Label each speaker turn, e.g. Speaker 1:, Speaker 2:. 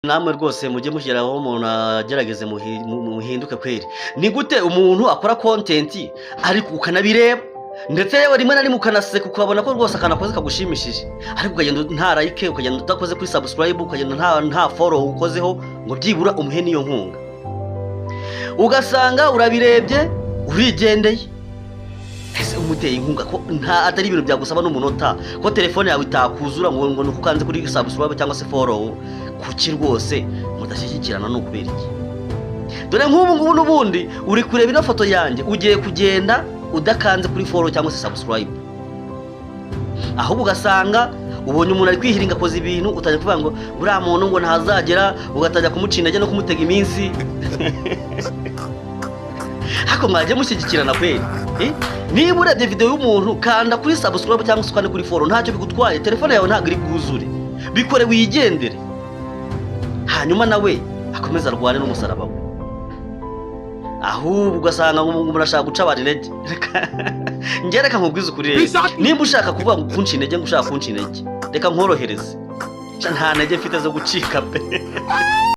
Speaker 1: Namwe rwose mujye mushyiraho umuntu agerageze muhinduke kweri. Ni gute umuntu akora content ariko ukanabireba, ndetse yewe rimwe na rimwe ukanaseka, ukabona ko rwose akantu akoze kagushimishije, ariko ukagenda nta like, ukagenda udakoze kuri subscribe, ukagenda nta follow ukozeho ngo byibura umuhe n'iyo nkunga? Ugasanga urabirebye urigendeye. Ese umuteye inkunga ko nta atari ibintu byagusaba n'umunota, ko telefone yawe itakuzura ngo nuko ukanze kuri subscribe cyangwa se follow? Kuki rwose mudashyigikirana? Ni ukubera iki? Dore nk'ubu ngubu n'ubundi uri kureba ino foto yanjye, ugiye kugenda udakanze kuri follow cyangwa se subscribe, ahubwo ugasanga ubonye umuntu ari kwihiringa, akoze ibintu, utangiye kuvuga ngo uriya muntu ngo ntazagera, ugatangira kumuca intege no kumutega iminsi. Ariko mwajya mushyigikirana kweri, eh? Niba urebye video y'umuntu, kanda kuri subscribe cyangwa se ukande kuri follow, ntacyo bigutwaye. Telefone yawe ntabwo iri bwuzure. Bikore wigendere, hanyuma nawe akomeze arwane n'umusaraba we. Ahubwo ugasanga ngo umuntu ashaka guca abantu intege. Reka njye, reka nkubwize ukuri rero, nimba ushaka kuvuga ngo kunca intege, ngo ushaka kunca intege, reka nkorohereze. Nta ntege mfite zo gucika pe.